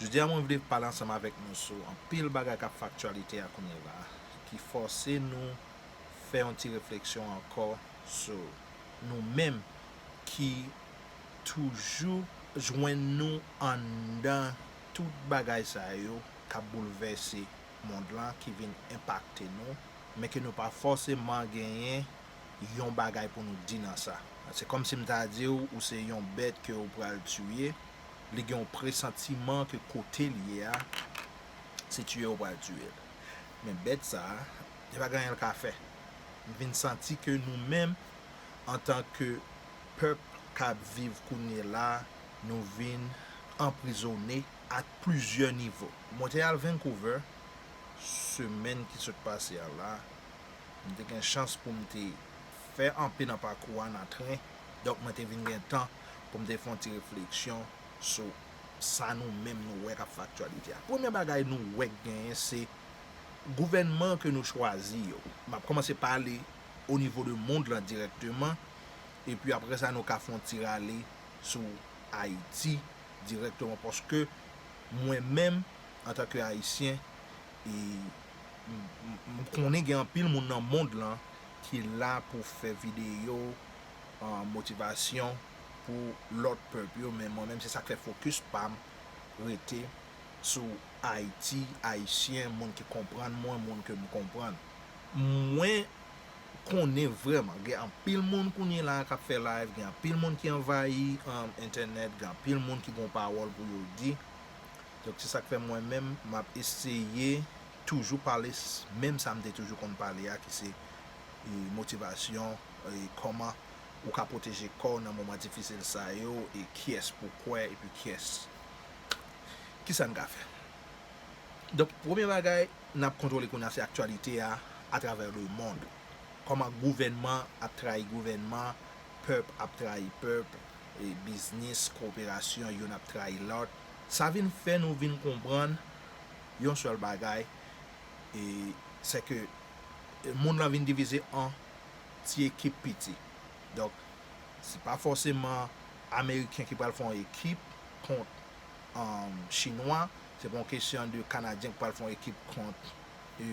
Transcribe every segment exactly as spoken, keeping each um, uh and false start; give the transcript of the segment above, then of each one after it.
Jodi a mwen vle pale ansanm avèk nou sou anpil bagay k ap fè aktyalite a kounye la, ki fòse nou fè yon ti refleksyon ankò sou nou menm ki toujou jwenn nou anndan tout bagay sa yo k ap boulvèse mond lan, ki vin enpakte nou, men ke nou pa fòseman genyen yon bagay pou nou di nan sa. Se kòmsi m ta di w, ou se yon bèt ke w pral tiye, li gen yon presantiman ke kote l ye a, se tiye w pral tiye l. Men bèt sa a, li pa gen anyen l ka fè. M vin santi ke nou menm, antanke pèp k ap viv kounye la, nou vin anprizone a plizyè nivo. Mwen te al Vancouver semèn ki sot pase a la. M te gen chans pou m te fè anpe nan pakou a nan tren. Donk, mwen te vin gen tan pou m te fè yon ti refleksyon sou sa nou menm nou wè k ap fè aktyalite a. Premye bagay nou wè k genyen, se gouvènman ke nou chwazi yo. M ap kòmanse pale o nivo de mond lan dirèkteman, epi apre sa, nou ka fè yon ti rale sou Ayiti dirèkteman, paske mwen menm, antanke Ayisyen, e m, m, m konnen gen anpil moun nan mond lan ki la pou fè videyo, an, motivasyon pou lòt pèp yo, men mwen menm, se sa k fè fokis pa m rete sou Ayiti, Ayisyen, moun ki konprann mwen, moun ke m konprann. Mwen konnen vrèman, gen anpil moun kounye la k ap fè live, gen anpil moun ki anvayi, um, entènèt, gen anpil moun ki gen pawòl pou yo di. Donk, se sa k fè mwen menm, m ap eseye toujou pale s-, menm sa m te toujou konn pale a, ki se, e, motivasyon, e, kòman ou ka pwoteje kò w nan moman difisil sa yo, e kiyès pou kwè, epi kiyès. Kisa n ka fè? Donk, premye bagay, n ap kontwole kounye a, se aktyalite a atravè lemonn. Kòman gouvènman ap trayi gouvènman, pèp ap trayi pèp, e biznis, koperasyon, youn ap trayi lòt. Sa vin fè nou vin konprann yon sèl bagay, e se ke, e, mond lan vin divize an ti ekip piti. Donk, se pa fòseman Ameriken ki pral fè yon ekip kont, um, Chinwa, se pa yon kesyon de Kanadyen ki pral fè yon ekip kont, e,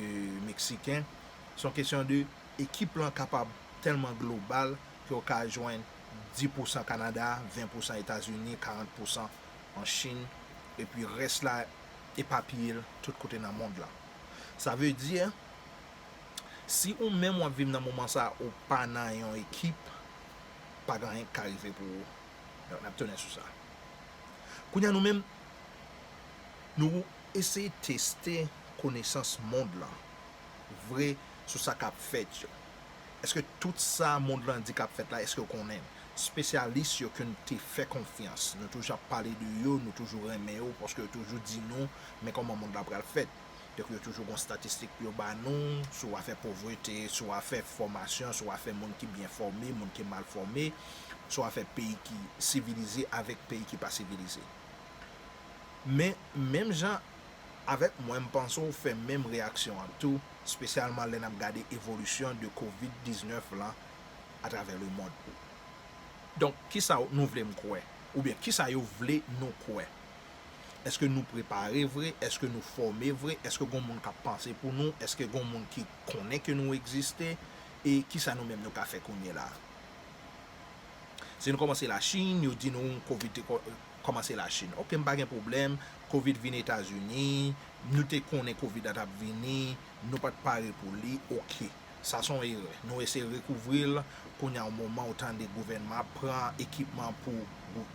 Meksiken. Se yon kesyon de ekip lan kapab tèlman global ke w ka jwenn dis pousan Kanada, ven pousan Etazini, karant pousan an Chin, epi rès la epapiye l tout kote nan mond lan. Sa vle di, si ou menm w ap viv nan moman sa a, ou pa nan yon ekip, pa gen anyen k ka rive pou ou. Donk, n ap tounen sou sa. Kounye a nou menm, nou eseye teste konesans mond lan vre sou sa k ap fèt yo. Èske tout sa mond lan di k ap fèt la, èske w konnen l? Espesyalis yo ke n te fè konfyans, nou toujou ap pale de yo, nou toujou renmen yo, paske yo toujou di nou, men kòman mond la pral fèt. Donk, yo toujou gon estatistik pou yo ba nou, sou afè povrete, sou afè fòmasyon, sou afè moun ki byen fòme, moun ki mal fòme, sou afè peyi ki sivilize avèk peyi ki pa sivilize. Men, menm jan avèk mwen, m panse w fè menm reyaksyon an tou, espesyalman lè n ap gade evolisyon de kovid diznèf lan atravè lemonn. Donk, kisa nou vle m kwè? Oubyen, kisa yo vle nou kwè? Èske nou prepare vre? Èske nou fòme vre? Èske gon moun k ap panse pou nou? Èske gon moun ki konnen ke nou egziste? E kisa nou menm nou ka fè kounye la? Si nou kòmanse Lachin, yo di nou kovid te kò-, kòmanse Lachin. Oke, m pa gen pwoblèm. Kovid vin Etazini, nou te konnen kovid la t ap vini, nou pa t pare pou li, oke. Sa se yon erè. Nou eseye rekouvri l. Kounye a, yon moman, ou tande gouvènman ap pran ekipman pou,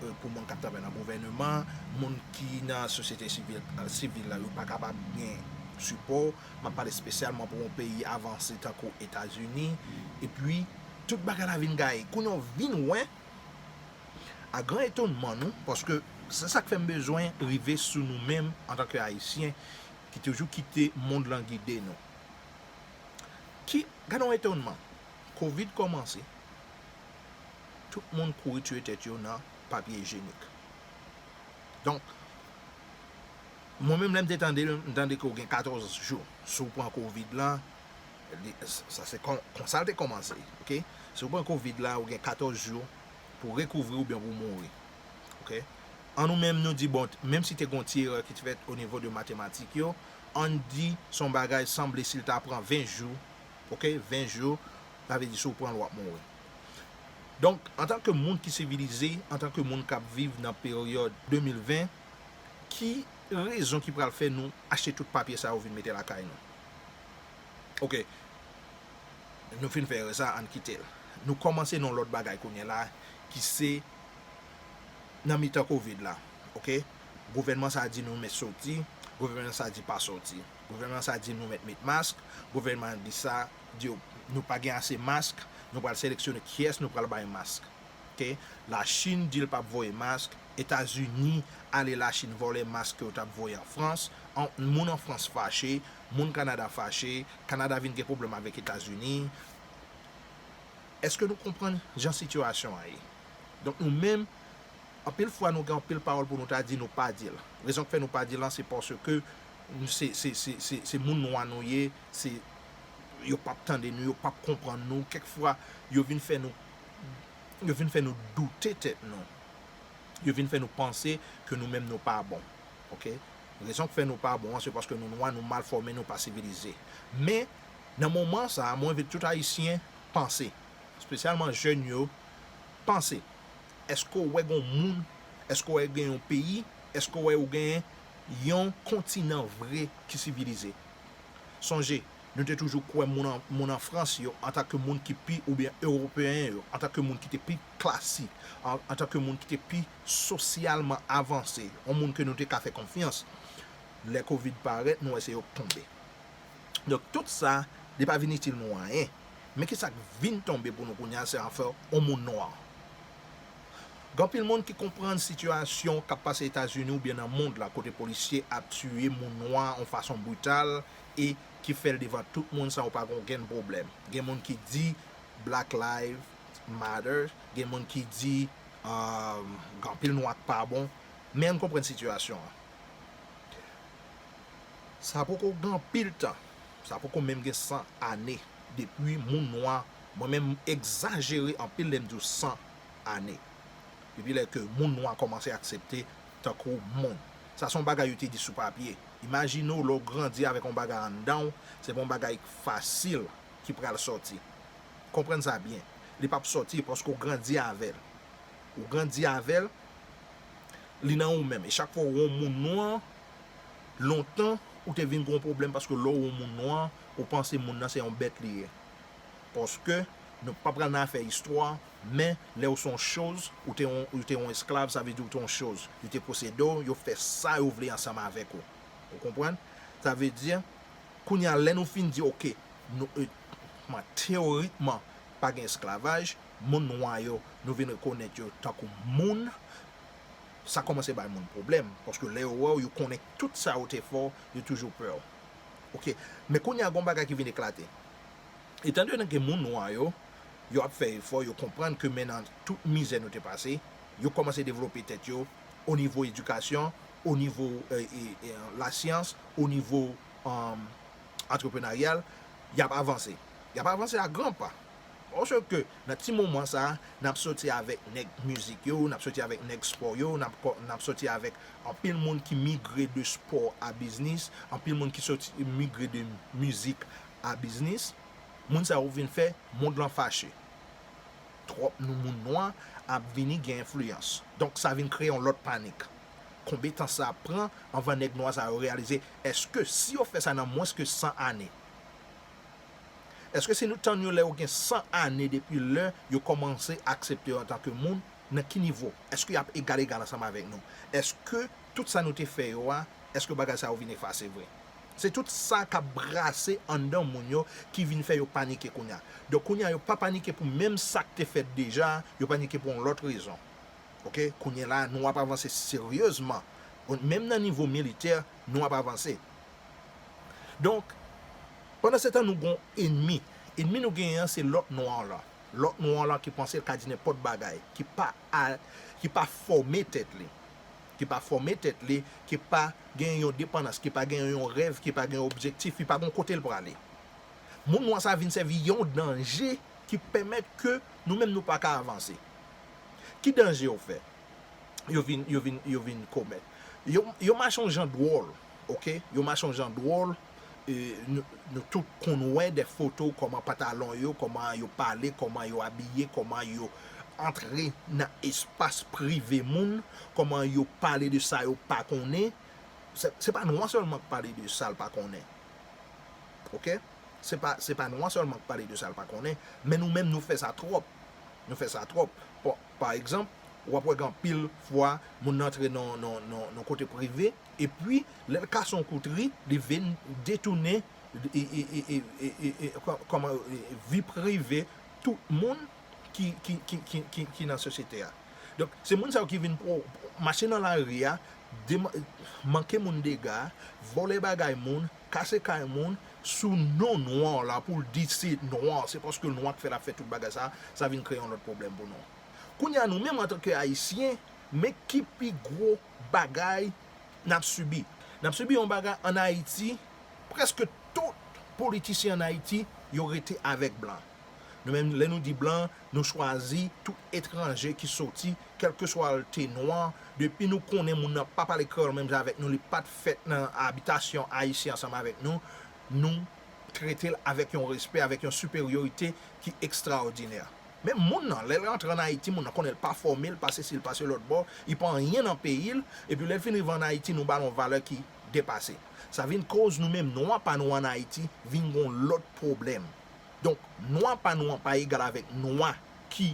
pou moun k ap travay nan gouvèneman, moun ki nan sosyete sivil, sivil la, yo pa kapab gen sipò. M ap pale espesyalman pou yon peyi avanse tankou Etazini. Epi, tout bagay la vin gaye. Kounye a, w vin wè, a gran etonnman nou, paske se sa k fè m bezwen rive sou nou menm antanke Ayisyen ki toujou kite mond lan gide nou. Ki, gade yon etonnman, kovid kòmanse, tout moun kouri tiye tèt yo nan papye ijenik. Donk, mwen menm, lè m te tande l, m tande ke w gen katòz jou. Si w pran kovid la, li, sa se kon, konsa l te kòmanse, oke? Si w pran kovid la, ou gen katòz jou pou rekouvri oubyen pou mouri, oke? An nou menm, nou di, bon, menm si te gon ti erè ki te fèt o nivo de matematik yo, ann di se yon bagay sanble si l ta pran ven jou, oke, ven jou, sa vle di si w pran l w ap mouri. Donk, antanke moun ki sivilize, antanke moun k ap viv nan peryòd de mil ven, ki rezon ki pral fè nou achte tout papye sa yo vin mete lakay nou? Oke, nou fin fè erè sa, ann kite l. Nou kòmanse nan yon lòt bagay kounye a la, ki se nan mitan kovid la, oke? Gouvènman sa a di nou mèt soti, gouvènman sa a di pa soti. Gouvènman sa a di nou mèt met mask, gouvènman di sa, di nou pa gen ase mask, nou pral seleksyone kiyès nou pral bay mask. Oke? Lachin di l p ap voye mask, Etazini ale Lachin vòlè mask ke yo t ap voye an Frans, an, moun an Frans fache, moun Kanada fache, Kanada vin gen pwoblèm avèk Etazini. Èske nou konprann jan sitiyasyon an ye? Donk nou menm, anpil fwa nou gen anpil pawòl pou nou ta di, nou pa di l. Rezon k fè nou pa di l lan, se paske se, se, se, se, se moun nwa nou ye, se, yo p ap tande nou, yo p ap konprann nou. Kèk fwa, yo vin fè nou, yo vin fè nou doute tèt nou. Yo vin fè nou panse ke nou menm nou pa bon. Oke? Rezon k fè nou pa bon an, se paske nou nwa, nou mal fòme, nou pa sivilize. Men, nan moman sa a, mwen envite tout Ayisyen panse, espesyalman jèn yo, panse. Èske w wè gen yon moun, èske w wè gen yon peyi, èske w wè ou gen yon kontinan vre ki sivilize? Sonje, nou te toujou kwè moun an, moun an Frans yo antanke moun ki pi, oubyen Ewopeyen yo, antanke moun ki te pi klasik, an, antanke moun ki te pi sosyalman avanse, yon moun ke nou te ka fè konfyans. Lè kovid parèt, nou wè se yo k tonbe. Donk, tout sa, li pa vin itil nou anyen. Men ki sa k vin tonbe pou nou kounye a, se afè yon moun nwa. Gen anpil moun ki konprann sitiyasyon k ap pase Etazini oubyen nan mond la, kote polisye ap tiye moun nwa yon fason brital e ki fè l devan tout moun san yo pa gen okenn pwoblèm. Gen moun ki di Black Lives Matter, gen moun ki di, um, gen anpil nwa k pa bon, men ann konprann sitiyasyon an. Sa poko gen anpil tan, sa poko menm gen san ane depi moun nwa, mwen menm m egzajere anpil lè m di w san ane, depi lè ke moun nwa kòmanse aksepte tankou moun. Sa se yon bagay yo te di sou papye. Imajine w lè w grandi avèk yon bagay anndan w, se pa yon bagay fasil ki pral sòti. Konprann sa byen. Li p ap sòti paske w grandi avè l. Ou grandi avè l, li nan ou menm. E chak fwa ou wè yon moun nwa, lontan, ou te vin gen yon pwoblèm paske lè w wè yon moun nwa, ou panse moun nan se yon bèt li ye. Paske nou pa pral nan afè istwa, men lè w se yon choz, ou te yon, ou te yon esklav, sa vle di ou te yon choz. Yo te posede w, yo fè sa yo vle ansanm avèk ou. Ou konprann? Sa vle di, kounye a, lè nou fin di, oke, nou, e, teyorikman, pa gen esklavaj, moun nwa yo, nou vin rekonèt yo tankou moun, sa kòmanse bay moun pwoblèm. Paske lè yo wè w, yo konnen tout sa yo te fè w, yo toujou pè w. Oke. Men kounye a, gen yon bagay ki vin eklate. Etan done ke moun nwa yo, yo ap fè efò, yo konprann ke men nan tout mizè nou te pase, yo kòmanse devlope tèt yo o nivo edikasyon, o nivo, e, e, e, lasyans, o nivo, um, antreprenaryal, y ap avanse. Y ap avanse a gran pa. Paske nan ti moman sa a, n ap soti avèk nèg mizik yo, n ap soti avèk nèg spò yo, n ap kò-, n ap soti avèk anpil moun ki migre de spò a biznis, anpil moun ki soti, migre de mizik a biznis. Moun sa yo vin fè mond lan fache. Twòp nou moun nwa ap vini gen enfliyans. Donk, sa vin kreye yon lòt panik. Konbyen tan sa ap pran anvan nèg nwa sa yo reyalize, èske si yo fè sa nan mwens ke san ane, èske si nou tann yo lè yo gen san ane depi lè yo kòmanse aksepte yo antanke moun, nan ki nivo? Èske y ap egal egal ansanm avèk nou? Èske tout sa nou te fè yo a, èske bagay sa yo vin efase vre? Se tout sa k ap brase anndan moun yo ki vin fè yo panike kounye a. Donk, kounye a, yo pa panike pou menm sa k te fèt deja, yo panike pou yon lòt rezon. Oke? Kounye a la, nou ap avanse seryezman. Menm nan nivo militè, nou ap avanse. Donk, pandansetan nou gon enmi. Enmi nou genyen an, se lòt nwa la. Lòt nwa la ki panse l ka di nenpòt bagay, ki pa a, ki pa fòme tèt li. Ki pa fòme tèt li, ki pa gen yon depandans, ki pa gen yon rèv, ki pa gen yon objektif, ki pa gen yon kote l prale. Moun nwa sa vin sèvi yon danje ki pèmèt ke nou menm nou pa ka avanse. Ki danje yo fè? yo vin, yo vin, yo vin komèt. Yo, yo mache yon jan dwòl, oke? Yo mache yon jan dwòl. E, nou, nou tout konn wè de foto kòman pantalon yo, kòman yo pale, kòman yo abiye, kòman yo antre nan espas prive moun, kòman yo pale de sa yo pa konnen. Se, se pa nwa sèlman k pale de sa l pa konnen. Oke? Se pa, se pa nwa sèlman k pale de sa l pa konnen, men nou menm nou fè sa twòp. Nou fè sa twòp. Pa, pa egzanp, w ap wè gen anpil fwa moun nan antre nan, nan, nan, nan kote prive, epi lè l kase yon kout ri, li vin detounen e, e, e, e, e, e, e, kò- kòman, e, vi prive tout moun ki, ki, ki, ki, ki, ki nan sosyete a. Donk, se moun sa yo ki vin pwo- mache nan lari a, dema- manke moun dega, vòlè bagay moun, kase kay moun, sou non nwa la pou l di se nwa, se paske l nwa k fè l ap fè tout bagay sa, sa vin kreye yon lòt pwoblèm pou nou. Kounye a nou menm antanke Ayisyen, men ki pi gwo bagay n ap sibi. N ap sibi yon bagay ann Ayiti, prèske tout politisyen ann Ayiti, yo rete avèk blan. Nou menm, lè nou di blan, nou chwazi tout etranje ki soti, kèlkeswa l te nwa, depi nou konnen moun nan pa pale kreyòl menm jan avèk nou, li pa t fèt nan abitasyon ayisyen ansanm avèk nou, nou trete l avèk yon respè, avèk yon siperyorite ki ekstraòdinè. Men moun nan, lè l rantre ann Ayiti, moun nan konnen l pa fòme, l pa sesi, l pa se lòt bò, li pa anyen nan peyi l, epi lè l fin rive ann Ayiti, nou ba l yon valè ki depase. Sa vin koz nou menm nwa pa nou ann Ayiti vin gon lòt pwoblèm. Donk, nwa pa nou an pa egal avèk nwa ki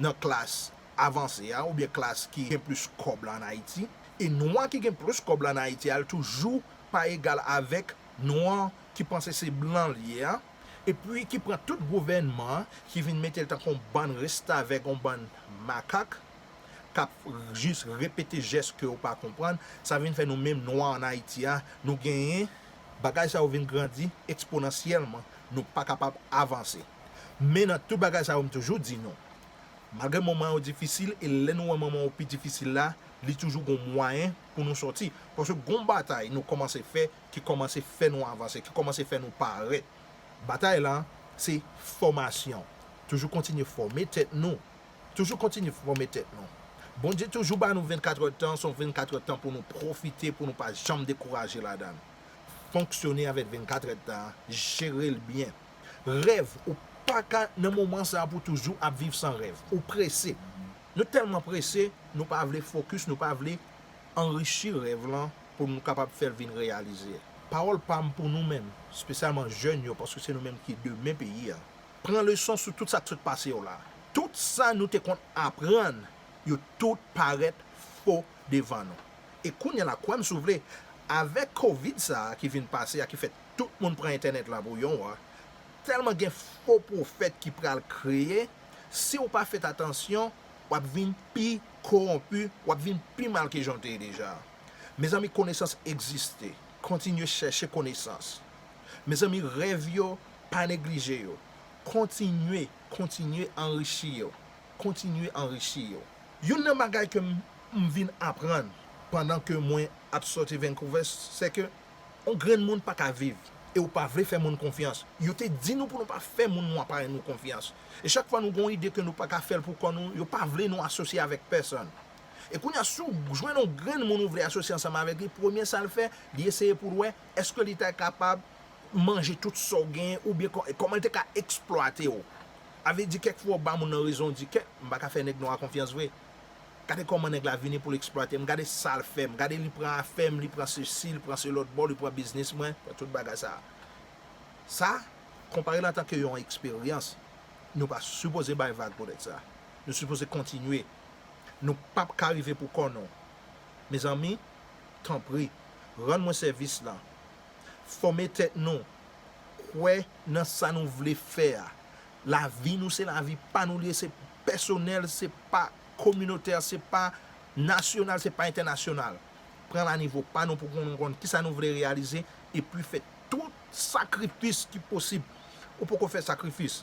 nan klas avanse a, oubyen klas ki gen plis kòb la ann Ayiti. E nwa ki gen plis kòb la ann Ayiti a, l toujou pa egal avèk nwa ki panse se blan l ye a, epi ki pran tout gouvènman an, ki vin mete l tankou yon bann restavèk, yon bann makak, k ap jis repete jès ke w pa konprann. Sa vin fè nou menm nwa ann Ayiti a, nou genyen bagay sa yo vin grandi eksponansyèlman, nou pa kapab avanse. Men nan tout bagay sa yo, m toujou di nou, malgre moman yo difisil, e lè nou wè moman yo pi difisil la, li toujou gon mwayen pou nou sòti. Paske gon batay nou kòmanse fè, ki kòmanse fè nou avanse, ki kòmanse fè nou parèt. Batay la, se fòmasyon. Toujou kontinye fòme tèt nou. Toujou kontinye fòme tèt nou. Bondye toujou ba nou vennkatrè tan, se yon vennkatrè tan pou nou pwofite, pou nou pa janm dekouraje ladan l. Fonksyone avèk vennkatrè tan an, jere l byen. Rèv, ou pa ka nan moman sa a pou toujou ap viv san rèv. Ou prese. Nou tèlman prese, nou pa vle fokis, nou pa vle anrichi rèv lan pou nou kapab fè l vin reyalize. Pawòl pa m pou nou menm, espesyalman jèn yo, paske se nou menm ki demen peyi a. Pran leson sou tout sa k sot pase yo la. Tout sa nou te konn aprann, yo tout parèt fo devan nou. E kounye a la, kwè m si w vle, avèk kovid sa a ki vin pase a, ki fè tout moun pran entènèt la pou yon wa, tèlman gen fo pwofèt ki pral kreye, si w pa fèt atansyon, w ap vin pi kowonpi, w ap vin pi mal ke jan w te ye deja. Mezanmi, konesans egziste. Kontinye chèche konesans. Mezanmi, rèv yo, pa neglije yo. Kontinye, kontinye anrichi yo. Kontinye anrichi yo. Youn nan bagay ke m, m vin aprann pandan ke mwen ap sòti Vancouver, se ke yon grenn moun pa ka viv. E w pa vle fè moun konfyans. Yo te di nou pou nou pa fè moun nwa parèy nou konfyans. E chak fwa nou gon ide ke nou pa ka fè l pou kò nou, yo pa vle nou asosye avèk pèsonn. E kounye a, si w jwenn yon grenn moun ou vle asosye ansanm avèk li, premye sa l fè, li eseye pou l wè, èske li ta kapab manje tout sa w genyen, oubyen kò- kòman l te ka eksplwate w. A vle di, kèk fwa w ba moun nan rezon, w di, kèk, m pa ka fè nèg nwa a konfyans vre. Gade kòman nèg la vini pou l eksplwate m, gade sa l fè m, gade li pran afè m, li pran sesi, li pran se lòt bò, li pran biznis mwen, pran tout bagay sa a. Sa, konpare l antanke yon eksperyans, nou pa sipoze bay vag poutèt sa. Nou sipoze kontinye. Nou p ap ka rive pou kò nou. Mezanmi, tanpri, rann mwen sèvis la. Fòme tèt nou. Kwè nan sa nou vle fè a. Lavi nou se lavi pa nou li ye, se pèsonèl, se pa kominotè, se pa nasyonal, se pa entènasyonal. Pran la nivo pa nou pou nou konn kisa nou vle reyalize, epi fè tout sakrifis ki posib. Ou poko fè sakrifis.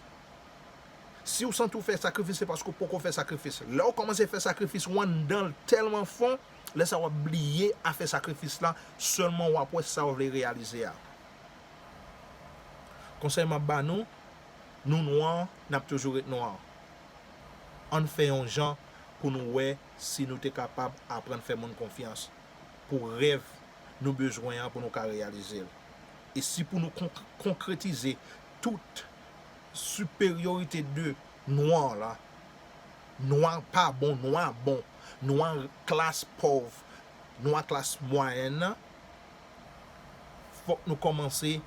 Si w santi w fè sakrifis, se paske w poko fè sakrifis. Lè w kòmanse fè sakrifis, w anndan l tèlman fon, lè sa w ap bliye afè sakrifis la, sèlman w ap wè sa w vle reyalize a. Konsèy m ap ba nou, nou nwa, n ap toujou ret nwa. Ann fè yon jan pou nou wè si nou te kapab aprann fè moun konfyans pou rèv nou bezwen an pou nou ka reyalize l. E si pou nou konk- konkretize tout siperyorite de nwa la, nwa pa bon, nwa bon, nwa klas pòv, nwa klas mwayèn nan, fòk nou kòmanse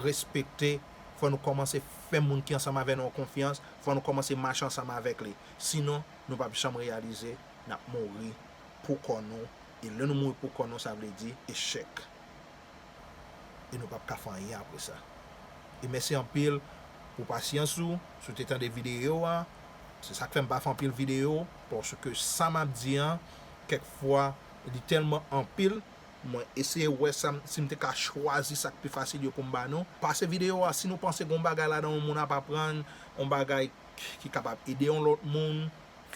respekte, fòk nou kòmanse fè moun ki ansanm avè nou an konfyans, fòk nou kòmanse mache ansanm avèk li. Sinon, nou p ap janm reyalize n ap mouri pou kò nou. E lè nou mouri pou kò nou, sa vle di echèk. E nou p ap ka fè anyen apre sa. E mèsi anpil pou pasyans ou, si w te tande videyo a. Se sa k fè m pa fè anpil videyo, paske sa m ap di an, kèk fwa, li tèlman anpil, mwen eseye wè sa m- si m te ka chwazi sa k pi fasil yo pou m ba nou. Pase videyo a, si nou panse gen yon bagay ladan yon moun ap aprann, yon bagay ki kapab ede yon lòt moun,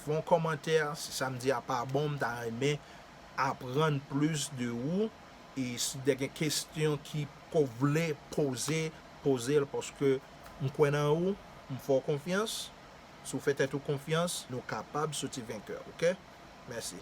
fè yon kòmantè. Si sa m di a pa bon, m ta renmen aprann plis de ou. E si w gen kesyon ki ke w vle poze, poze l, paske m kwè nan ou, m fè w konfyans. Si w fè tèt ou konfyans, nou kapab soti venkè, oke? Mèsi.